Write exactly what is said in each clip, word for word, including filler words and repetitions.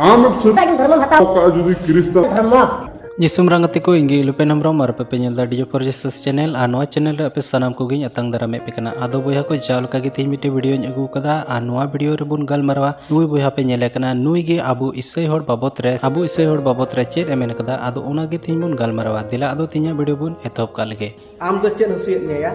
ᱟᱢ ᱮᱴᱟᱜ ᱫᱷᱚᱨᱢᱚᱢ ᱦᱟᱛᱟᱣ ᱠᱟᱜᱼᱟ ᱡᱩᱫᱤ ᱠᱷᱨᱤᱥᱴᱟᱱ ᱫᱷᱚᱨᱢᱚ᱾ ᱡᱤᱥᱩᱢ ᱨᱟᱝ ᱜᱟᱛᱮ ᱠᱚ, ᱤᱧ ᱜᱮ ᱤᱞᱩᱯᱮᱱ ᱦᱮᱢᱵᱨᱚᱢ ᱟᱨ ᱟᱯᱮ ᱯᱮ ᱧᱮᱞ ᱮᱫᱟ ᱰᱤᱡᱮ ᱯᱷᱚᱨ ᱡᱤᱥᱟᱥ ᱪᱮᱱᱮᱞ᱾ ᱟᱨ ᱱᱚᱣᱟ ᱪᱮᱱᱮᱞ ᱨᱮ ᱟᱯᱮ ᱥᱟᱱᱟᱢ ᱠᱚᱜᱮᱧ ᱟᱛᱟᱝ ᱫᱟᱨᱟᱢᱮᱫ ᱯᱮ ᱠᱟᱱᱟ᱾ ᱟᱫᱚ ᱵᱚᱭᱦᱟ ᱠᱚ, ᱡᱟᱣ ᱞᱮᱠᱟ ᱜᱮ ᱛᱮᱦᱮᱧ ᱢᱤᱫᱴᱮᱱ ᱵᱷᱤᱰᱤᱭᱳᱧ ᱟᱹᱜᱩ ᱟᱠᱟᱫᱟ᱾ ᱟᱨ ᱱᱚᱣᱟ ᱵᱷᱤᱰᱤᱭᱳ ᱨᱮᱵᱚᱱ ᱜᱟᱞᱢᱟᱨᱟᱣᱟ, ᱱᱩᱭ ᱵᱚᱭᱦᱟ ᱯᱮ ᱧᱮᱞᱮ ᱠᱟᱱᱟ, ᱱᱩᱭ ᱜᱮ ᱟᱵᱚ ᱤᱥᱟᱹᱭ ᱦᱚᱲ ᱵᱟᱵᱚᱛ ᱨᱮ, ᱟᱵᱚ ᱤᱥᱟᱹᱭ ᱦᱚᱲ ᱵᱟᱵᱚᱛ ᱨᱮ ᱪᱮᱫ ᱮ ᱢᱮᱱ ᱠᱟᱫᱟ᱾ ᱟᱫᱚ ᱚᱱᱟ ᱜᱮ ᱛᱮᱦᱮᱧ ᱵᱚᱱ ᱜᱟᱞᱢᱟᱨᱟᱣᱟ᱾ ᱫᱮᱞᱟ ᱟᱫᱚ ᱛᱮᱦᱮᱧᱟᱜ ᱵᱷᱤᱰᱤᱭᱳ ᱵᱚᱱ ᱮᱛᱚᱦᱚᱵ ᱠᱟᱜ ᱞᱮᱜᱮ᱾ ᱟᱢ ᱫᱚ ᱪᱮᱫ ᱦᱟᱹᱥᱩᱭᱮᱫ ᱢᱮᱭᱟ ᱭᱟ?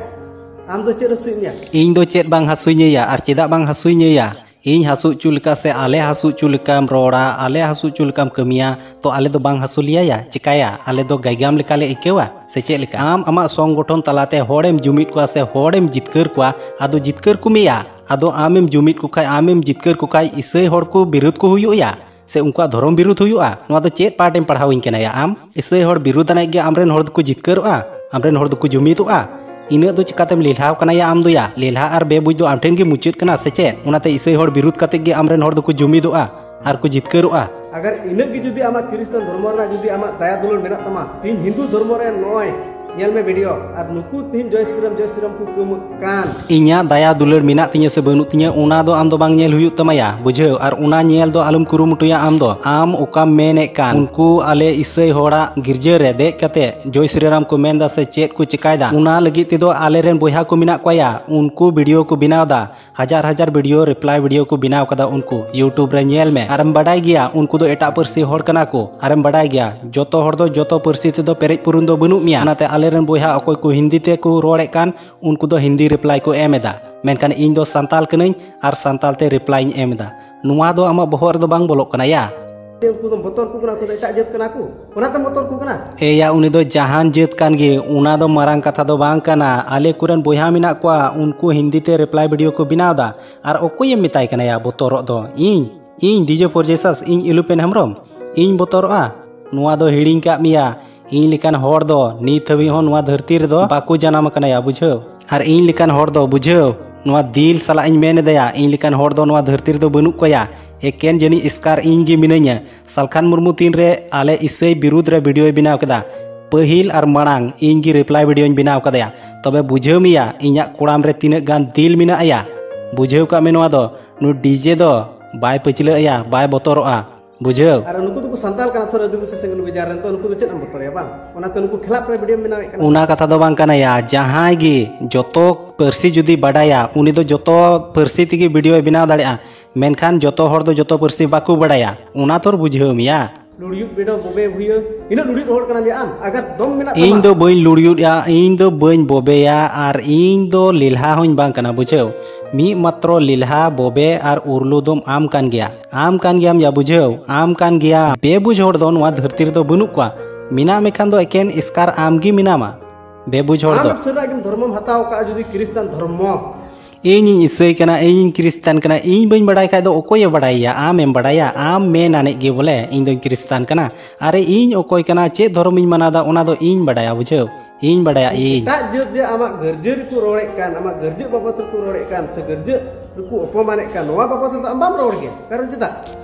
ᱟᱢ ᱫᱚ ᱪᱮᱫ ᱦᱟᱹᱥᱩᱭᱮᱫ ᱢᱮᱭᱟ? ᱤᱧ ᱫᱚ ᱪᱮᱫ ᱵᱟᱝ ᱦᱟᱹᱥᱩᱧᱟᱹᱭᱟ ᱟᱨ ᱪᱮᱫᱟᱜ ᱵᱟᱝ ᱦᱟᱹᱥᱩᱧᱟᱹᱭᱟ? ᱤᱧ ᱦᱟᱹᱥᱩ ᱦᱚᱪᱚ ᱞᱮᱠᱟ ᱥᱮ ᱟᱞᱮ ᱦᱟᱹᱥᱩ ᱦᱚᱪᱚ ᱞᱮᱠᱟᱢ ᱨᱚᱲᱟ, ᱟᱞᱮ ᱦᱟᱹᱥᱩ ᱦᱚᱪᱚ ᱞᱮᱠᱟᱢ ᱠᱟᱹᱢᱤᱭᱟ, ᱛᱚ ᱟᱞᱮ ᱫᱚ ᱵᱟᱝ ᱦᱟᱹᱥᱩ ᱞᱮᱭᱟ ᱭᱟ? ᱪᱮᱠᱟᱭᱟ? ᱟᱞᱮ ᱫᱚ ᱜᱟᱭᱜᱟᱢ ᱞᱮᱠᱟ ᱞᱮ ᱟᱹᱭᱠᱟᱹᱣᱟ ᱥᱮ ᱪᱮᱫ ᱞᱮᱠᱟ? ᱟᱢ ᱟᱢᱟᱜ ᱥᱚᱝᱜᱚᱴᱷᱚᱱ ᱛᱟᱞᱟᱛᱮ ᱦᱚᱲᱮᱢ ᱡᱩᱢᱤᱫ ᱠᱚᱣᱟ ᱥᱮ ᱦᱚᱲᱮᱢ ᱡᱤᱛᱠᱟᱹᱨ ᱠᱚᱣᱟ, ᱟᱫᱚ ᱡᱤᱛᱠᱟᱹᱨ ᱠᱚᱢᱮᱭᱟ᱾ ᱟᱫᱚ ᱟᱢᱮᱢ ᱡᱩᱢᱤᱫ ᱠᱚ ᱠᱷᱟᱡ, ᱟᱢᱮᱢ ᱡᱤᱛᱠᱟᱹᱨ ᱠᱚ ᱠᱷᱟᱡ, ᱤᱥᱟᱹᱭ ᱦᱚᱲ ᱠᱚ ᱵᱤᱨᱩᱫᱷ ᱠᱚ ᱦᱩᱭᱩᱜᱼᱟ ᱥᱮ ᱩᱱᱠᱩᱣᱟᱜ ᱫᱷᱚᱨᱚᱢ ᱵᱤᱨᱩᱫᱷ ᱦᱩᱭᱩᱜᱼᱟ? ᱱᱚᱣᱟ ᱫᱚ ᱪᱮᱫ ᱯᱟᱴ ᱮᱢ ᱯᱟᱲᱦᱟᱣᱤᱧ ᱠᱟᱱᱟ ᱭᱟ ᱟᱢ? ᱤᱥᱟᱹᱭ ᱦᱚᱲ ᱵᱤᱨᱩᱫᱷ ᱟᱱᱮᱡ ᱜᱮ ᱟᱢᱨᱮᱱ ᱦᱚᱲ ᱫᱚᱠᱚ ᱡᱤᱛᱠᱟᱹᱨᱚᱜᱼᱟ, ᱟᱢᱨᱮᱱ ᱦᱚᱲ ᱫᱚᱠᱚ ᱡᱩᱢᱤᱫᱚᱜᱼᱟ᱾ ᱤᱱᱟᱹᱜ ᱫᱚ ᱪᱤᱠᱟᱛᱮᱢ ᱞᱮᱞᱦᱟᱣ ᱠᱟᱱᱟ ᱭᱟ ᱟᱢ ᱫᱚ ᱭᱟ? ᱞᱮᱞᱦᱟ ᱟᱨ ᱵᱮᱵᱩᱡᱽ ᱫᱚ ᱟᱢ ᱴᱷᱮᱱ ᱜᱮ ᱢᱩᱪᱟᱹᱫ ᱠᱟᱱᱟ ᱥᱮ ᱪᱮᱫ? ᱚᱱᱟᱛᱮ ᱤᱥᱟᱹᱭ ᱦᱚᱲ ᱵᱤᱨᱩᱫᱷ ᱠᱟᱛᱮ ᱜᱮ ᱟᱢᱨᱮᱱ ᱦᱚᱲ ᱫᱚᱠᱚ ᱡᱩᱢᱤᱫᱚᱜᱼᱟ ᱟᱨ ᱠᱚ ᱡᱤᱛᱠᱟᱹᱨᱚᱜᱼᱟ᱾ ᱟᱜᱟᱨ ᱤᱱᱟᱹᱜ ᱜᱮ ᱡᱩᱫᱤ ᱟᱢᱟᱜ ᱠᱷᱨᱤᱥᱴᱟᱱ ᱫᱷᱚᱨᱢᱚ ᱨᱮᱱᱟᱜ ᱡᱩᱫᱤ ᱟᱢᱟᱜ ᱫᱟᱭᱟ ᱫᱩᱞᱟᱹᱲ ᱢᱮᱱᱟᱜ ᱛᱟᱢᱟ, ᱛᱮᱦᱮᱧ ᱦᱤᱱᱫᱩ ᱫᱷᱚᱨᱢᱚ ᱨᱮ ᱱᱚᱜᱼᱚᱭ ᱧᱮᱞ ᱢᱮ ᱵᱷᱤᱰᱤᱭᱳ, ᱟᱨ ᱱᱩᱠᱩ ᱛᱮᱦᱮᱧ ᱡᱚᱭ ᱥᱨᱤᱨᱟᱢ, ᱡᱚᱭ ᱥᱨᱤᱨᱟᱢ ᱠᱚ ᱠᱟᱹᱢᱟᱹᱜ ᱠᱟᱱ᱾ ᱤᱧᱟᱹᱜ ᱫᱟᱭᱟ ᱫᱩᱞᱟᱹᱲ ᱢᱮᱱᱟᱜ ᱛᱤᱧᱟᱹ ᱥᱮ ᱵᱟᱹᱱᱩᱜ ᱛᱤᱧᱟᱹ, ᱚᱱᱟ ᱫᱚ ᱟᱢ ᱫᱚ ᱵᱟᱝ ᱧᱮᱞ ᱦᱩᱭᱩᱜ ᱛᱟᱢᱟ ᱭᱟ, ᱵᱩᱡᱷᱟᱹᱣ? ᱟᱨ ᱚᱱᱟ ᱧᱮᱞ ᱫᱚ ᱟᱞᱚᱢ ᱠᱩᱨᱩᱢᱩᱴᱩᱭᱟ ᱟᱢ ᱫᱚ᱾ ᱟᱢ ᱚᱠᱟᱢ ᱢᱮᱱᱮᱫ ᱠᱟᱱ, ᱩᱱᱠᱩ ᱟᱞᱮ ᱤᱥᱟᱹᱭ ᱦᱚᱲᱟᱜ ᱜᱤᱨᱡᱟᱹ ᱨᱮ ᱫᱮᱡ ᱠᱟᱛᱮ ᱡᱚᱭ ᱥᱨᱤᱨᱟᱢ ᱠᱚ ᱢᱮᱱ ᱫᱟ ᱥᱮ ᱪᱮᱫ ᱠᱚ ᱪᱮᱠᱟᱭ ᱫᱟ, ᱚᱱᱟ ᱞᱟᱹᱜᱤᱫ ᱛᱮᱫᱚ ᱟᱞᱮᱨᱮᱱ ᱵᱚᱭᱦᱟ ᱠᱚ ᱢᱮᱱᱟᱜ ᱠᱚᱣᱟ ᱭᱟ, ᱩᱱᱠᱩ ᱵᱷᱤᱰᱤᱭᱳ ᱠᱚ ᱵᱮᱱᱟᱣ ᱫᱟ, ᱦᱟᱡᱟᱨ ᱦᱟᱡᱟᱨ ᱵᱷᱤᱰᱤᱭᱳ ᱨᱤᱯᱞᱟᱭ ᱵᱷᱤᱰᱤᱭᱳ ᱠᱚ ᱵᱮᱱᱟᱣ ᱠᱟᱫᱟ ᱩᱱᱠᱩ, YouTube ᱨᱮ ᱧᱮᱞ ᱢᱮ᱾ ᱟᱨᱮᱢ ᱵᱟᱰᱟᱭ ᱜᱮᱭᱟ ᱩᱱᱠᱩ ᱫᱚ ᱮᱴᱟᱜ ᱯᱟᱹᱨᱥᱤ ᱦᱚᱲ ᱠᱟᱱᱟ ᱠᱚ᱾ ᱟᱨᱮᱢ ᱵᱟᱰᱟᱭ ᱜᱮᱭᱟ ᱡᱚᱛᱚ ᱦᱚᱲ ᱫᱚ ᱡᱚᱛᱚ ᱯᱟᱹᱨᱥᱤ ᱛᱮᱫᱚ ᱯᱮᱨᱮᱡ ᱯᱩᱨᱩᱱ ᱫᱚ ᱵᱟᱹᱱᱩᱜ ᱢᱮᱭᱟ᱾ ᱚᱱᱟᱛᱮ ᱟᱞᱮᱨᱮᱱ ᱵᱚᱭᱦᱟ ᱚᱠᱚᱭ ᱠᱚ ᱦᱤᱱᱫᱤ ᱛᱮᱠᱚ ᱨᱚᱲᱮᱫ ᱠᱟᱱ, ᱩᱱᱠᱩ ᱫᱚ ᱦᱤᱱᱫᱤ ᱨᱤᱯᱞᱟᱭ ᱠᱚ ᱮᱢ ᱮᱫᱟ, ᱢᱮᱱᱠᱷᱟᱱ ᱤᱧ ᱫᱚ ᱥᱟᱱᱛᱟᱞ ᱠᱟᱹᱱᱟᱹᱧ ᱟᱨ ᱥᱟᱱᱛᱟᱞ ᱛᱮ ᱨᱤᱯᱞᱟᱭᱤᱧ ᱮᱢ ᱮᱫᱟ᱾ ᱱᱚᱣᱟ ᱫᱚ ᱟᱢᱟᱜ ᱵᱚᱦᱚᱜ ᱨᱮᱫᱚ ᱵᱟᱝ ᱵᱚᱞᱚᱜ ᱠᱟᱱᱟ ᱭᱟ? ᱩᱱᱠᱩ ᱫᱚᱢ ᱵᱚᱛᱚᱨ ᱠᱚ ᱠᱟᱱᱟ, ᱩᱱᱠᱩ ᱫᱚ ᱮᱴᱟᱜ ᱡᱟᱹᱛ ᱠᱟᱱᱟ ᱠᱚ, ᱚᱱᱟᱛᱮᱢ ᱵᱚᱛᱚᱨ ᱠᱚ ᱠᱟᱱᱟ? ᱮᱭᱟ, ᱩᱱᱤ ᱫᱚ ᱡᱟᱦᱟᱱ ᱡᱟᱹᱛ ᱠᱟᱱ ᱜᱮ, ᱚᱱᱟ ᱫᱚ ᱢᱟᱨᱟᱝ ᱠᱟᱛᱷᱟ ᱫᱚ ᱵᱟᱝ ᱠᱟᱱᱟ᱾ ᱟᱞᱮ ᱠᱚᱨᱮᱱ ᱵᱚᱭᱦᱟ ᱢᱮᱱᱟᱜ ᱠᱚᱣᱟ, ᱩᱱᱠᱩ ᱦᱤᱱᱫᱤ ᱛᱮ ᱨᱤᱯᱞᱟᱭ ᱵᱷᱤᱰᱤᱭᱳ ᱠᱚ ᱵᱮᱱᱟᱣ ᱮᱫᱟ, ᱟᱨ ᱚᱠᱚᱭᱮᱢ ᱢᱮᱛᱟᱭ ᱠᱟᱱᱟ ᱭᱟ ᱵᱚᱛᱚᱨᱚᱜ ᱫᱚ? ᱤᱧ, ᱤᱧ ᱰᱤᱡᱮ ᱯᱷᱚᱨ ᱡᱮᱥᱟᱥ, ᱤᱧ ᱤᱞᱩᱯᱮᱱ ᱦᱮᱢᱵᱨᱚᱢ, ᱤᱧ ᱵᱚᱛᱚᱨᱚᱜᱼᱟ? ᱱᱚᱣᱟ ᱫᱚ ᱦᱤᱲᱤᱧ ᱠᱟᱜ ᱢᱮᱭᱟ, ᱤᱧ ᱞᱮᱠᱟᱱ ᱦᱚᱲ ᱫᱚ ᱱᱤᱛ ᱦᱟᱹᱵᱤᱡ ᱦᱚᱸ ᱱᱚᱣᱟ ᱫᱷᱟᱹᱨᱛᱤ ᱨᱮᱫᱚ ᱵᱟᱠᱚ ᱡᱟᱱᱟᱢ ᱟᱠᱟᱱᱟ ᱭᱟ, ᱵᱩᱡᱷᱟᱹᱣ? ᱟᱨ ᱤᱧ ᱞᱮᱠᱟᱱ ᱦᱚᱲ ᱫᱚ, ᱵᱩᱡᱷᱟᱹᱣ, ᱱᱚᱣᱟ ᱫᱤᱞ ᱥᱟᱞᱟᱜ ᱤᱧ ᱢᱮᱱ ᱮᱫᱟᱭᱟ, ᱤᱧ ᱞᱮᱠᱟᱱ ᱦᱚᱲ ᱫᱚ ᱱᱚᱣᱟ ᱫᱷᱟᱹᱨᱛᱤ ᱨᱮᱫᱚ ᱵᱟᱹᱱᱩᱜ ᱠᱚᱭᱟ᱾ ᱮᱠᱮᱱ ᱡᱟᱹᱱᱤᱡ ᱮᱥᱠᱟᱨ ᱤᱧ ᱜᱮ ᱢᱤᱱᱟᱹᱧᱟ᱾ ᱥᱟᱞᱠᱷᱟᱱ ᱢᱩᱨᱢᱩ ᱛᱤᱱᱨᱮ ᱟᱞᱮ ᱤᱥᱟᱹᱭ ᱵᱤᱨᱩᱫᱽ ᱨᱮ ᱵᱷᱤᱰᱤᱭᱳᱭ ᱵᱮᱱᱟᱣ ᱠᱮᱫᱟ, ᱯᱟᱹᱦᱤᱞ ᱟᱨ ᱢᱟᱲᱟᱝ ᱤᱧ ᱜᱮ ᱨᱤᱯᱞᱟᱭ ᱵᱷᱤᱰᱤᱭᱳᱧ ᱵᱮᱱᱟᱣ ᱠᱟᱫᱟᱭᱟ᱾ ᱛᱚᱵᱮ ᱵᱩᱡᱷᱟᱹᱣ ᱢᱮᱭᱟ ᱤᱧᱟᱹᱜ ᱠᱚᱲᱟᱢ ᱨᱮ ᱛᱤᱱᱟᱹᱜ ᱜᱟᱱ ᱫᱤᱞ ᱢᱮᱱᱟᱜᱼᱟ ᱭᱟ᱾ ᱵᱩᱡᱷᱟᱹᱣ ᱠᱟᱜ ᱢᱮ ᱱᱚᱣᱟ ᱫᱚ, ᱱᱩᱭ ᱰᱤᱡᱮ ᱫᱚ ᱵᱟᱭ ᱯᱟᱹᱪᱷᱞᱟᱹᱜ ᱟᱭᱟ, ᱵᱟᱭ ᱵᱚᱛᱚᱨᱚᱜᱼᱟ᱾ ᱵᱩᱡᱷᱟᱹᱣ᱾ ᱟᱨ ᱱᱩᱠᱩ ᱫᱚᱠᱚ ᱥᱟᱱᱛᱟᱲ ᱠᱟᱱᱟ ᱛᱷᱚᱨ, ᱟᱹᱫᱤᱵᱟᱹᱥᱤ ᱥᱮᱸᱜᱮᱞ ᱵᱮᱡᱟᱨ ᱨᱮᱱ, ᱛᱚ ᱱᱩᱠᱩ ᱫᱚ ᱪᱮᱫ ᱮᱢ ᱵᱚᱛᱚᱨᱮᱭᱟ ᱵᱟᱝ? ᱚᱱᱟᱛᱮ ᱱᱩᱠᱩ ᱠᱷᱤᱞᱟᱯ ᱨᱮ ᱵᱷᱤᱰᱤᱭᱳ ᱵᱮᱱᱟᱣᱮᱫ ᱠᱟᱱᱟ᱾ ᱚᱱᱟ ᱠᱟᱛᱷᱟ ᱫᱚ ᱵᱟᱝ ᱠᱟᱱᱟ ᱭᱟ, ᱡᱟᱦᱟᱸᱭ ᱜᱮ ᱡᱚᱛᱚ ᱯᱟᱹᱨᱥᱤ ᱡᱩᱫᱤ ᱵᱟᱰᱟᱭᱟ, ᱩᱱᱤ ᱫᱚ ᱡᱚᱛᱚ ᱯᱟᱹᱨᱥᱤ ᱛᱮᱜᱮ ᱵᱷᱤᱰᱤᱭᱳᱭ ᱵᱮᱱᱟᱣ ᱫᱟᱲᱮᱭᱟᱜᱼᱟ᱾ ᱢᱮᱱᱠᱷᱟᱱ ᱡᱚᱛᱚ ᱦᱚᱲ ᱫᱚ ᱡᱚᱛᱚ ᱯᱟᱹᱨᱥᱤ ᱵᱟᱠᱚ ᱵᱟᱰᱟᱭᱟ, ᱚᱱᱟ ᱛᱷᱚᱨ ᱵᱩᱡᱷᱟᱹᱣ ᱢᱮᱭᱟ᱾ ᱞᱩᱲᱭᱩᱫ ᱵᱮᱰᱚ ᱵᱚᱵᱮ ᱵᱷᱩᱭᱟᱹ, ᱤᱱᱟᱹᱜ ᱞᱩᱲᱭᱩᱫ ᱦᱚᱲ ᱠᱟᱱᱟᱢ ᱭᱟ ᱟᱢ? ᱟᱜᱟᱨ ᱫᱚᱢ ᱢᱮᱱᱟᱜ ᱤᱧ ᱛᱟᱢᱟ᱾ ᱫᱚ ᱵᱟᱹᱧ ᱞᱩᱲᱭᱩᱫᱼᱟ, ᱤᱧ ᱫᱚ ᱵᱟᱹᱧ ᱵᱚᱵᱮᱭᱟ, ᱟᱨ ᱤᱧ ᱫᱚ ᱞᱮᱞᱦᱟ ᱦᱚᱸᱧ ᱵᱟᱝ ᱠᱟᱱᱟ, ᱵᱩᱡᱷᱟᱹᱣ᱾ ᱢᱤᱫ ᱢᱟᱛᱨᱚ ᱞᱮᱞᱦᱟ, ᱵᱚᱵᱮ ᱟᱨ ᱩᱨᱞᱩ ᱫᱚᱢ ᱟᱢ ᱠᱟᱱ ᱜᱮᱭᱟ, ᱟᱢ ᱠᱟᱱ ᱜᱮᱭᱟᱢ ᱭᱟ, ᱵᱩᱡᱷᱟᱹᱣ, ᱟᱢ ᱠᱟᱱ ᱜᱮᱭᱟ᱾ ᱵᱮᱵᱩᱡᱽ ᱦᱚᱲ ᱫᱚ ᱱᱚᱣᱟ ᱫᱷᱟᱹᱨᱛᱤ ᱨᱮᱫᱚ ᱵᱟᱹᱱᱩᱜ ᱠᱚᱣᱟ, ᱢᱮᱱᱟᱜ ᱢᱮᱠᱷᱟᱱ ᱫᱚ ᱮᱠᱮᱱ ᱮᱥᱠᱟᱨ ᱟᱢ ᱜᱮ ᱢᱮᱱᱟᱢᱟ, ᱵᱮᱵᱩᱡᱽ ᱦᱚᱲ ᱫᱚ᱾ ᱟᱢ ᱥᱟᱹᱨᱤᱱᱟᱜ ᱜᱮᱢ ᱫᱷᱚᱨᱢᱚᱢ ᱦᱟᱛᱟᱣ ᱠᱟᱜᱼᱟ, ᱡᱩᱫᱤ ᱠᱷᱨᱤᱥᱴᱟᱱ ᱫᱷᱚᱨᱢᱚ᱾ ᱤᱧᱤᱧ ᱤᱥᱟᱹᱭ ᱠᱟᱱᱟ, ᱤᱧᱤᱧ ᱠᱷᱨᱤᱥᱴᱟᱱ ᱠᱟᱱᱟ, ᱤᱧ ᱵᱟᱹᱧ ᱵᱟᱰᱟᱭ ᱠᱷᱟᱡ ᱫᱚ ᱚᱠᱚᱭᱮ ᱵᱟᱰᱟᱭᱮᱭᱟ? ᱟᱢᱮᱢ ᱵᱟᱰᱟᱭᱟ? ᱟᱢ ᱢᱮᱱ ᱟᱱᱮᱡ ᱜᱮ ᱵᱚᱞᱮ, ᱤᱧ ᱫᱚᱧ ᱠᱷᱨᱤᱥᱴᱟᱱ ᱠᱟᱱᱟ᱾ ᱟᱨᱮ, ᱤᱧ ᱚᱠᱚᱭ ᱠᱟᱱᱟ, ᱪᱮᱫ ᱫᱷᱚᱨᱚᱢᱤᱧ ᱢᱟᱱᱟᱣᱫᱟ, ᱚᱱᱟ ᱫᱚ ᱤᱧ ᱵᱟᱰᱟᱭᱟ, ᱵᱩᱡᱷᱟᱹᱣ? ᱤᱧ ᱵᱟᱰᱟᱭᱟ, ᱤᱧ᱾ ᱮᱴᱟᱜ ᱡᱟᱹᱛ ᱡᱮ ᱟᱢᱟᱜ ᱜᱟᱹᱨᱡᱟᱹ ᱨᱮᱠᱚ ᱨᱚᱲᱮᱫ ᱠᱟᱱ, ᱟᱢᱟᱜ ᱜᱟᱹᱨᱡᱟᱹ ᱵᱟᱵᱚᱫ ᱨᱮᱠᱚ ᱨᱚᱲᱮᱫ ᱠᱟᱱ, ᱥᱮ ᱜᱟᱹᱨᱡᱟᱹ ᱨᱮᱠᱚ ᱚᱯᱚᱢᱟᱱᱮᱫ ᱠᱟᱱ, ᱱᱚᱣᱟ ᱵᱟᱵᱚᱫ ᱨᱮᱫᱚ ᱟᱢ ᱵᱟᱢ ᱨᱚᱲ ᱜᱮᱭᱟ᱾ ᱠᱟᱨᱚᱱ ᱪᱮᱫᱟᱜ?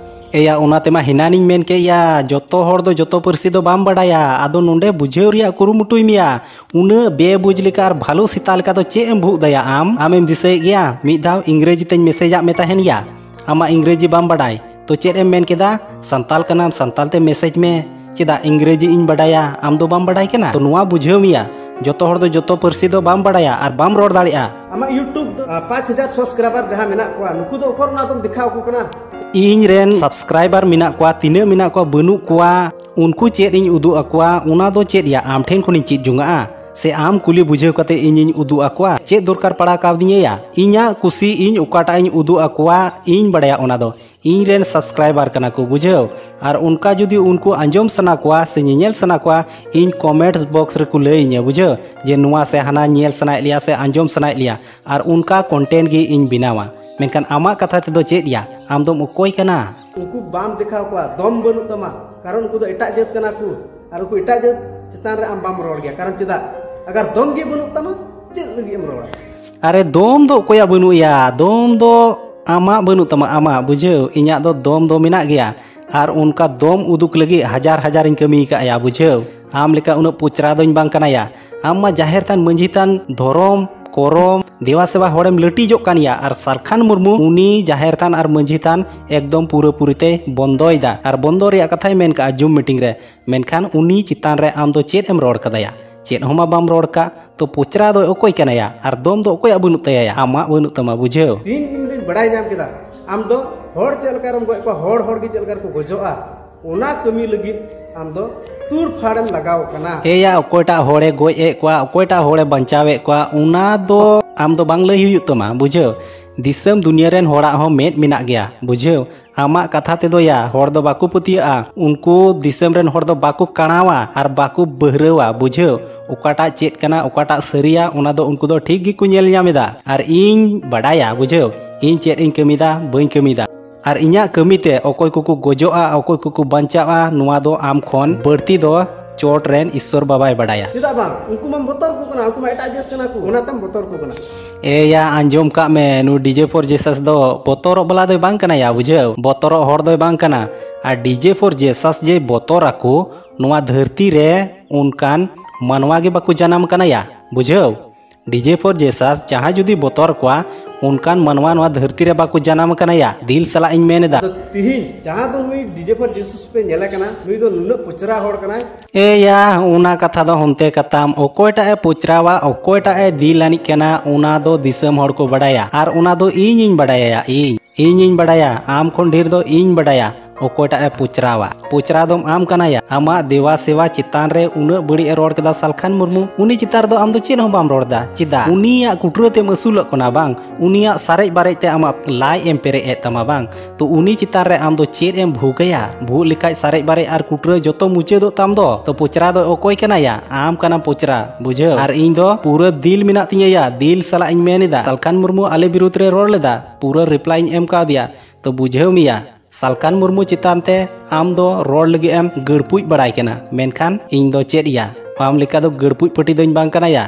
ᱮᱭᱟ, ᱚᱱᱟ ᱛᱮᱢᱟ ᱦᱮᱱᱟᱱᱤᱧ ᱢᱮᱱ ᱠᱮᱫ ᱭᱟ, ᱡᱚᱛᱚ ᱦᱚᱲ ᱫᱚ ᱡᱚᱛᱚ ᱯᱟᱹᱨᱥᱤ ᱫᱚ ᱵᱟᱢ ᱵᱟᱰᱟᱭᱟ᱾ ᱟᱫᱚ ᱱᱚᱰᱮ ᱵᱩᱡᱷᱟᱹᱣ ᱨᱮᱭᱟᱜ ᱠᱩᱨᱩᱢᱩᱴᱩᱭ ᱢᱮᱭᱟ᱾ ᱩᱱᱟᱹᱜ ᱵᱮᱵᱩᱡᱽ ᱞᱮᱠᱟ ᱟᱨ ᱵᱷᱟᱞᱚ ᱥᱮᱛᱟ ᱞᱮᱠᱟ ᱫᱚ ᱪᱮᱫ ᱮᱢ ᱵᱷᱩᱜ ᱫᱟᱭᱟ ᱟᱢ? ᱟᱢᱮᱢ ᱫᱤᱥᱟᱹᱭᱮᱫ ᱜᱮᱭᱟ, ᱢᱤᱫ ᱫᱷᱟᱣ ᱤᱝᱨᱮᱡᱤ ᱛᱮᱧ ᱢᱮᱥᱮᱡᱟᱜ ᱢᱮ ᱛᱟᱦᱮᱱ ᱜᱮᱭᱟ᱾ ᱟᱢᱟᱜ ᱤᱝᱨᱮᱡᱤ ᱵᱟᱢ ᱵᱟᱰᱟᱭ, ᱛᱚ ᱪᱮᱫ ᱮᱢ ᱢᱮᱱ ᱠᱮᱫᱟ? ᱥᱟᱱᱛᱟᱞ ᱠᱟᱱᱟᱢ, ᱥᱟᱱᱛᱟᱞ ᱛᱮ ᱢᱮᱥᱮᱡᱽ ᱢᱮ᱾ ᱪᱮᱫᱟᱜ ᱤᱝᱨᱮᱡᱤ ᱤᱧ ᱵᱟᱰᱟᱭᱟ, ᱟᱢ ᱫᱚ ᱵᱟᱢ ᱵᱟᱰᱟᱭ ᱠᱟᱱᱟ? ᱛᱚ ᱱᱚᱣᱟ ᱵᱩᱡᱷᱟᱹᱣ ᱢᱮᱭᱟ, ᱡᱚᱛᱚ ᱦᱚᱲ ᱫᱚ ᱡᱚᱛᱚ ᱯᱟᱹᱨᱥᱤ ᱫᱚ ᱵᱟᱢ ᱵᱟᱰᱟᱭᱟ ᱟᱨ ᱵᱟᱢ ᱨᱚᱲ ᱫᱟᱲᱮᱭᱟᱜᱼᱟ᱾ ᱟᱢᱟᱜ YouTube ᱫᱚ, ᱟ, ᱯᱟᱸᱪ ᱦᱟᱡᱟᱨ subscriber ᱡᱟᱦᱟᱸ ᱢᱮᱱᱟᱜ ᱠᱚᱣᱟ, ᱱᱩᱠᱩ ᱫᱚ ᱚᱠᱚᱨ ᱚᱱᱟ ᱫᱚᱢ ᱫᱮᱠᱷᱟᱣ ᱟᱠᱚ ᱠᱟᱱᱟ? ᱤᱧ ᱨᱮᱱ subscriber ᱢᱮᱱᱟᱜ ᱠᱚᱣᱟ, ᱛᱤᱱᱟᱹᱜ ᱢᱮᱱᱟᱜ ᱠᱚᱣᱟ, ᱵᱟᱹᱱᱩᱜ ᱠᱚᱣᱟ, ᱩᱱᱠᱩ ᱪᱮᱫ ᱤᱧ ᱩᱫᱩᱜ ᱟᱠᱚᱣᱟ? ᱚᱱᱟ ᱫᱚ ᱪᱮᱫ ᱭᱟ, ᱟᱢ ᱴᱷᱮᱱ ᱠᱷᱚᱱᱤᱧ ᱪᱮᱫ ᱡᱚᱝᱟᱜᱼᱟ? ᱥᱮ ᱟᱢ ᱠᱩᱞᱤ ᱵᱩᱡᱷᱟᱹᱣ ᱠᱟᱛᱮ ᱤᱧᱤᱧ ᱩᱫᱩᱜ ᱟᱠᱚᱣᱟ? ᱪᱮᱫ ᱫᱚᱨᱠᱟᱨ ᱯᱟᱲᱟᱣ ᱠᱟᱣᱫᱤᱧᱟ ᱭᱟ? ᱤᱧᱟᱹᱜ ᱠᱩᱥᱤ, ᱤᱧ ᱚᱠᱟᱴᱟᱜ ᱤᱧ ᱩᱫᱩᱜ ᱟᱠᱚᱣᱟ, ᱤᱧ ᱵᱟᱲᱟᱭᱟ ᱚᱱᱟ ᱫᱚ᱾ ᱤᱧ ᱨᱮᱱ subscriber ᱠᱟᱱᱟ ᱠᱚ, ᱵᱩᱡᱷᱟᱹᱣ᱾ ᱟᱨ ᱚᱱᱠᱟ ᱡᱩᱫᱤ ᱩᱱᱠᱩ ᱟᱸᱡᱚᱢ ᱥᱟᱱᱟ ᱠᱚᱣᱟ ᱥᱮ ᱧᱮᱧᱮᱞ ᱥᱟᱱᱟ ᱠᱚᱣᱟ, ᱤᱧ comments box ᱨᱮᱠᱚ ᱞᱟᱹᱭ ᱤᱧᱟᱹ, ᱵᱩᱡᱷᱟᱹᱣ, ᱡᱮ ᱱᱚᱣᱟ ᱥᱮ ᱦᱟᱱᱟ ᱧᱮᱞ ᱥᱟᱱᱟᱭᱮᱫ ᱞᱮᱭᱟ ᱥᱮ ᱟᱸᱡᱚᱢ ᱥᱟᱱᱟᱭᱮᱫ ᱞᱮᱭᱟ, ᱟᱨ ᱚᱱᱠᱟ content ᱜᱮ ᱤᱧ ᱵᱮᱱᱟᱣᱟ᱾ ᱢᱮᱱᱠᱷᱟᱱ ᱟᱢᱟᱜ ᱠᱟᱛᱷᱟ ᱛᱮᱫᱚ ᱪᱮᱫ ᱭᱟ? ᱟᱢ ᱫᱚᱢ ᱚᱠᱚᱭ ᱠᱟᱱᱟ? ᱩᱱᱠᱩ ᱵᱟᱢ ᱫᱮᱠᱷᱟᱣ ᱠᱚᱣᱟ, ᱫᱚᱢ ᱵᱟᱹᱱᱩᱜ ᱛᱟᱢᱟ, ᱠᱟᱨᱚᱱ ᱩᱱᱠᱩ ᱫᱚ ᱮᱴᱟᱜ ᱡᱟᱹᱛ ᱠᱟᱱᱟ ᱠᱚ, ᱟᱨ ᱩᱱᱠᱩ ᱮᱴᱟᱜ ᱡᱟᱹᱛ ᱪᱮᱛᱟᱱ ᱨᱮ ᱟᱢ ᱵᱟᱢ ᱨᱚᱲ ᱜᱮᱭᱟ᱾ ᱠᱟᱨᱚᱱ ᱪᱮᱫᱟᱜ? ᱟᱜᱟᱨ ᱫᱚᱢ ᱜᱮ ᱵᱟᱹᱱᱩᱜ ᱛᱟᱢᱟ, ᱪᱮᱫ ᱞᱟᱹᱜᱤᱫ ᱮᱢ ᱨᱚᱲᱟ? ᱟᱨᱮ, ᱫᱚᱢ ᱫᱚ ᱚᱠᱚᱭᱟᱜ ᱵᱟᱹᱱᱩᱜ ᱭᱟ? ᱫᱚᱢ ᱫᱚ ᱟᱢᱟᱜ ᱵᱟᱹᱱᱩᱜ ᱛᱟᱢᱟ, ᱟᱢᱟᱜ, ᱵᱩᱡᱷᱟᱹᱣ᱾ ᱤᱧᱟᱜ ᱫᱚ ᱫᱚᱢ ᱫᱚ ᱢᱮᱱᱟᱜ ᱜᱮᱭᱟ, ᱟᱨ ᱚᱱᱠᱟ ᱫᱚᱢ ᱩᱫᱩᱜ ᱞᱟᱹᱜᱤᱫ ᱦᱟᱡᱟᱨ ᱦᱟᱡᱟᱨᱤᱧ ᱠᱟᱹᱢᱤ ᱟᱠᱟᱫ ᱭᱟ, ᱵᱩᱡᱷᱟᱹᱣ᱾ ᱟᱢ ᱞᱮᱠᱟ ᱩᱱᱟᱹᱜ ᱯᱚᱪᱨᱟ ᱫᱚᱧ ᱵᱟᱝ ᱠᱟᱱᱟ ᱭᱟ᱾ ᱟᱢ ᱢᱟ ᱡᱟᱦᱮᱨ ᱛᱷᱟᱱ, ᱢᱟᱹᱡᱷᱤ ᱛᱷᱟᱱ, ᱫᱷᱚᱨᱚᱢ ᱠᱚᱨᱚᱢ ᱫᱮᱣᱟ ᱥᱮᱵᱟ ᱦᱚᱲᱮᱢ ᱞᱟᱹᱴᱤᱡᱚᱜ ᱠᱟᱱ ᱜᱮᱭᱟ᱾ ᱟᱨ ᱥᱟᱞᱠᱷᱟᱱ ᱢᱩᱨᱢᱩ ᱩᱱᱤ ᱡᱟᱦᱮᱨ ᱛᱷᱟᱱ ᱟᱨ ᱢᱟᱹᱡᱷᱤ ᱛᱷᱟᱱ ᱮᱠᱫᱚᱢ ᱯᱩᱨᱟᱹᱯᱩᱨᱤ ᱛᱮᱭ ᱵᱚᱱᱫᱚᱭᱮᱫᱟ᱾ ᱟᱨ ᱵᱚᱱᱫᱚ ᱨᱮᱭᱟᱜ ᱠᱟᱛᱷᱟᱭ ᱢᱮᱱ ᱠᱟᱜᱼᱟ ᱡᱩᱢ ᱢᱤᱴᱤᱝ ᱨᱮ, ᱢᱮᱱᱠᱷᱟᱱ ᱩᱱᱤ ᱪᱮᱛᱟᱱ ᱨᱮ ᱟᱢ ᱫᱚ ᱪᱮᱫ ᱮᱢ ᱨᱚᱲ ᱠᱟᱫᱟᱭᱟ? ᱪᱮᱫ ᱦᱚᱸ ᱢᱟ ᱵᱟᱢ ᱨᱚᱲ ᱠᱟᱜ᱾ ᱛᱚ ᱯᱚᱪᱨᱟ ᱫᱚ ᱚᱠᱚᱭ ᱠᱟᱱᱟᱭᱟ? ᱟᱨ ᱫᱚᱢ ᱫᱚ ᱚᱠᱚᱭᱟᱜ ᱵᱟᱹᱱᱩᱜ ᱛᱟᱭᱟ? ᱟᱢᱟᱜ ᱵᱟᱹᱱᱩᱜ ᱛᱟᱢᱟ, ᱵᱩᱡᱷᱟᱹᱣ? ᱛᱤᱦᱤᱧ ᱤᱧ ᱫᱚᱧ ᱵᱟᱲᱟᱭ ᱧᱟᱢ ᱠᱮᱫᱟ, ᱟᱢ ᱫᱚ ᱦᱚᱲ ᱪᱮᱫ ᱞᱮᱠᱟ ᱨᱮᱢ ᱜᱚᱡ ᱠᱚᱣᱟ, ᱦᱚᱲ ᱦᱚᱲ ᱜᱮ ᱪᱮᱫ ᱞᱮᱠᱟ ᱨᱮᱠᱚ ᱜᱚᱡᱚᱜᱼᱟ, ᱚᱱᱟ ᱠᱟᱹᱢᱤ ᱞᱟᱹᱜᱤᱫ ᱟᱢ ᱫᱚ ᱛᱩᱨ ᱯᱷᱟᱲᱮᱢ ᱞᱟᱜᱟᱣ ᱠᱟᱱᱟ᱾ ᱮᱭᱟ, ᱚᱠᱚᱭᱴᱟᱜ ᱦᱚᱲᱮ ᱜᱚᱡ ᱮᱫ ᱠᱚᱣᱟ, ᱚᱠᱚᱭᱴᱟᱜ ᱦᱚᱲᱮ ᱵᱟᱧᱪᱟᱣᱮᱫ ᱠᱚᱣᱟ, ᱚᱱᱟ ᱫᱚ ᱟᱢ ᱫᱚ ᱵᱟᱝ ᱞᱟᱹᱭ ᱦᱩᱭᱩᱜ ᱛᱟᱢᱟ, ᱵᱩᱡᱷᱟᱹᱣ? ᱫᱤᱥᱚᱢ ᱫᱩᱱᱤᱭᱟᱹ ᱨᱮᱱ ᱦᱚᱲᱟᱜ ᱦᱚᱸ ᱢᱮᱫ ᱢᱮᱱᱟᱜ ᱜᱮᱭᱟ, ᱵᱩᱡᱷᱟᱹᱣ? ᱟᱢᱟᱜ ᱠᱟᱛᱷᱟ ᱛᱮᱫᱚ ᱭᱟ, ᱦᱚᱲ ᱫᱚ ᱵᱟᱠᱚ ᱯᱟᱹᱛᱭᱟᱹᱜᱼᱟ, ᱩᱱᱠᱩ ᱫᱤᱥᱚᱢ ᱨᱮᱱ ᱦᱚᱲ ᱫᱚ ᱵᱟᱠᱚ ᱠᱟᱬᱟᱣᱟ ᱟᱨ ᱵᱟᱠᱚ ᱵᱟᱹᱦᱨᱟᱹᱣᱟ, ᱵᱩᱡᱷᱟᱹᱣ? ᱚᱠᱟᱴᱟᱜ ᱪᱮᱫ ᱠᱟᱱᱟ, ᱚᱠᱟᱴᱟᱜ ᱥᱟᱹᱨᱤᱭᱟ, ᱚᱱᱟ ᱫᱚ ᱩᱱᱠᱩ ᱫᱚ ᱴᱷᱤᱠ ᱜᱮᱠᱚ ᱧᱮᱞ ᱧᱟᱢ ᱮᱫᱟ᱾ ᱟᱨ ᱤᱧ ᱵᱟᱰᱟᱭᱟ, ᱵᱩᱡᱷᱟᱹᱣ, ᱤᱧ ᱪᱮᱫ ᱤᱧ ᱠᱟᱹᱢᱤᱭᱮᱫᱟ, ᱵᱟᱹᱧ ᱠᱟᱹᱢᱤᱭᱮᱫᱟ᱾ ᱟᱨ ᱤᱧᱟᱹᱜ ᱠᱟᱹᱢᱤᱛᱮ ᱚᱠᱚᱭ ᱠᱚᱠᱚ ᱜᱚᱡᱚᱜᱼᱟ, ᱚᱠᱚᱭ ᱠᱚᱠᱚ ᱵᱟᱧᱪᱟᱜᱼᱟ, ᱱᱚᱣᱟ ᱫᱚ ᱟᱢ ᱠᱷᱚᱱ ᱵᱟᱹᱲᱛᱤ ᱫᱚ ᱪᱚᱴ ᱨᱮᱱ ᱤᱥᱥᱚᱨ ᱵᱟᱵᱟᱭ ᱵᱟᱰᱟᱭᱟ᱾ ᱪᱮᱫᱟᱜ ᱵᱟᱝ? ᱩᱱᱠᱩ ᱢᱟ ᱵᱚᱛᱚᱨ ᱠᱚ ᱠᱟᱱᱟ, ᱩᱱᱠᱩ ᱢᱟ ᱮᱴᱟᱜ ᱡᱟᱹᱛ ᱠᱟᱱᱟ ᱠᱚ, ᱚᱱᱟᱛᱮᱢ ᱵᱚᱛᱚᱨ ᱠᱚ ᱠᱟᱱᱟ᱾ ᱮᱭᱟ, ᱟᱸᱡᱚᱢ ᱠᱟᱜ ᱢᱮ, ᱱᱩᱭ ᱰᱤᱡᱮ ᱯᱷᱚᱨ ᱡᱮᱥᱟᱥ ᱫᱚ ᱵᱚᱛᱚᱨᱚᱜ ᱵᱟᱞᱟ ᱫᱚᱭ ᱵᱟᱝ ᱠᱟᱱᱟ ᱭᱟ, ᱵᱩᱡᱷᱟᱹᱣ? ᱵᱚᱛᱚᱨᱚᱜ ᱦᱚᱲ ᱫᱚᱭ ᱵᱟᱝ ᱠᱟᱱᱟ᱾ ᱟᱨ ᱰᱤᱡᱮ ᱯᱷᱚᱨ ᱡᱮᱥᱟᱥ ᱡᱮ ᱵᱚᱛᱚᱨ ᱟᱠᱚ, ᱱᱚᱣᱟ ᱫᱷᱟᱹᱨᱛᱤ ᱨᱮ ᱚᱱᱠᱟᱱ ᱢᱟᱱᱣᱟ ᱜᱮ ᱵᱟᱠᱚ ᱡᱟᱱᱟᱢ ᱠᱟᱱᱟ ᱭᱟ, ᱵᱩᱡᱷᱟᱹᱣ? ᱰᱤᱡᱮ ᱯᱷᱚᱨ ᱡᱮᱥᱟᱥ ᱡᱟᱦᱟᱸᱭ ᱡᱩᱫᱤ ᱵᱚᱛᱚᱨ ᱠᱚᱣᱟ, ᱚᱱᱠᱟᱱ ᱢᱟᱱᱣᱟ ᱱᱚᱣᱟ ᱫᱷᱟᱹᱨᱛᱤ ᱨᱮ ᱵᱟᱠᱚ ᱡᱟᱱᱟᱢ ᱠᱟᱱᱟ ᱭᱟ᱾ ᱫᱤᱞ ᱥᱟᱞᱟᱜ ᱤᱧ ᱢᱮᱱ ᱮᱫᱟ᱾ ᱟᱫᱚ ᱛᱤᱦᱤᱧ ᱡᱟᱦᱟᱸ ᱫᱚ ᱱᱩᱭ ᱰᱤᱡᱮ ᱯᱷᱚᱨ ᱡᱮᱥᱟᱥ ᱯᱮ ᱧᱮᱞᱮ ᱠᱟᱱᱟ, ᱱᱩᱭ ᱫᱚ ᱱᱩᱱᱟᱹᱜ ᱯᱚᱪᱨᱟ ᱦᱚᱲ ᱠᱟᱱᱟᱭ᱾ ᱮᱭᱟ, ᱚᱱᱟ ᱠᱟᱛᱷᱟ ᱫᱚ ᱦᱚᱱᱛᱮ ᱠᱟᱛᱟᱢ᱾ ᱚᱠᱚᱭᱴᱟᱜ ᱮ ᱯᱚᱪᱨᱟᱣᱟ, ᱚᱠᱚᱭᱴᱟᱜ ᱮ ᱫᱤᱞ ᱟᱹᱱᱤᱡ ᱠᱟᱱᱟ, ᱚᱱᱟ ᱫᱚ ᱫᱤᱥᱚᱢ ᱦᱚᱲ ᱠᱚ ᱵᱟᱰᱟᱭᱟ᱾ ᱟᱨ ᱚᱱᱟ ᱫᱚ ᱤᱧᱤᱧ ᱵᱟᱰᱟᱭᱟ, ᱤᱧ᱾ ᱤᱧᱤᱧ ᱵᱟᱰᱟᱭᱟ, ᱟᱢ ᱠᱷᱚᱱ ᱰᱷᱮᱨ ᱫᱚ ᱤᱧ ᱵᱟᱰᱟᱭᱟ᱾ ᱚᱠᱚᱭᱴᱟᱜ ᱮ ᱯᱚᱪᱨᱟᱣᱟ? ᱯᱚᱪᱨᱟ ᱫᱚᱢ ᱟᱢ ᱠᱟᱱᱟ ᱭᱟ᱾ ᱟᱢᱟᱜ ᱫᱮᱣᱟ ᱥᱮᱣᱟ ᱪᱮᱛᱟᱱ ᱨᱮ ᱩᱱᱟᱹᱜ ᱵᱟᱹᱲᱤᱡ ᱮ ᱨᱚᱲ ᱠᱮᱫᱟ ᱥᱟᱞᱠᱷᱟᱱ ᱢᱩᱨᱢᱩ, ᱩᱱᱤ ᱪᱮᱛᱟᱱ ᱨᱮᱫᱚ ᱟᱢ ᱫᱚ ᱪᱮᱫ ᱦᱚᱸ ᱵᱟᱢ ᱨᱚᱲ ᱮᱫᱟ᱾ ᱪᱮᱫᱟᱜ? ᱩᱱᱤᱭᱟᱜ ᱠᱩᱴᱨᱟᱹ ᱛᱮᱢ ᱟᱹᱥᱩᱞᱚᱜ ᱠᱟᱱᱟ ᱵᱟᱝ? ᱩᱱᱤᱭᱟᱜ ᱥᱟᱨᱮᱡ ᱵᱟᱨᱮᱡ ᱛᱮ ᱟᱢᱟᱜ ᱞᱟᱡ ᱮᱢ ᱯᱮᱨᱮᱡ ᱮᱫ ᱛᱟᱢᱟ ᱵᱟᱝ? ᱛᱚ ᱩᱱᱤ ᱪᱮᱛᱟᱱ ᱨᱮ ᱟᱢ ᱫᱚ ᱪᱮᱫ ᱮᱢ ᱵᱷᱩᱜᱟᱹᱭᱟ? ᱵᱷᱩᱜ ᱞᱮᱠᱷᱟᱡ ᱥᱟᱨᱮᱡ ᱵᱟᱨᱮᱡ ᱟᱨ ᱠᱩᱴᱨᱟᱹ ᱡᱚᱛᱚ ᱢᱩᱪᱟᱹᱫᱚᱜ ᱛᱟᱢ ᱫᱚ᱾ ᱛᱚ ᱯᱚᱪᱨᱟ ᱫᱚ ᱚᱠᱚᱭ ᱠᱟᱱᱟ ᱭᱟ? ᱟᱢ ᱠᱟᱱᱟᱢ ᱯᱚᱪᱨᱟ, ᱵᱩᱡᱷᱟᱹᱣ? ᱟᱨ ᱤᱧ ᱫᱚ ᱯᱩᱨᱟᱹ ᱫᱤᱞ ᱢᱮᱱᱟᱜ ᱛᱤᱧᱟᱹ ᱭᱟ, ᱫᱤᱞ ᱥᱟᱞᱟᱜ ᱤᱧ ᱢᱮᱱ ᱮᱫᱟ᱾ ᱥᱟᱞᱠᱷᱟᱱ ᱢᱩᱨᱢᱩ ᱟᱞᱮ ᱵᱤᱨᱩᱫᱽ ᱨᱮ ᱨᱚᱲ ᱞᱮᱫᱟ, ᱯᱩᱨᱟᱹ ᱨᱤᱯᱞᱟᱭ ᱤᱧ ᱮᱢ ᱠᱟᱣᱫᱮᱭᱟ᱾ ᱛᱚ ᱵᱩᱡᱷᱟᱹᱣ ᱢᱮᱭᱟ, ᱥᱟᱞᱠᱷᱟᱱ ᱢᱩᱨᱢᱩ ᱪᱮᱛᱟᱱ ᱛᱮ ᱟᱢ ᱫᱚ ᱨᱚᱲ ᱞᱟᱹᱜᱤᱫ ᱮᱢ ᱜᱟᱹᱲᱯᱩᱡ ᱵᱟᱲᱟᱭ ᱠᱟᱱᱟ, ᱢᱮᱱᱠᱷᱟᱱ ᱤᱧ ᱫᱚ ᱪᱮᱫ ᱭᱟ, ᱟᱢ ᱞᱮᱠᱟ ᱫᱚ ᱜᱟᱹᱲᱯᱩᱡ ᱯᱟᱹᱴᱤ ᱫᱚᱧ ᱵᱟᱝ ᱠᱟᱱᱟ ᱭᱟ᱾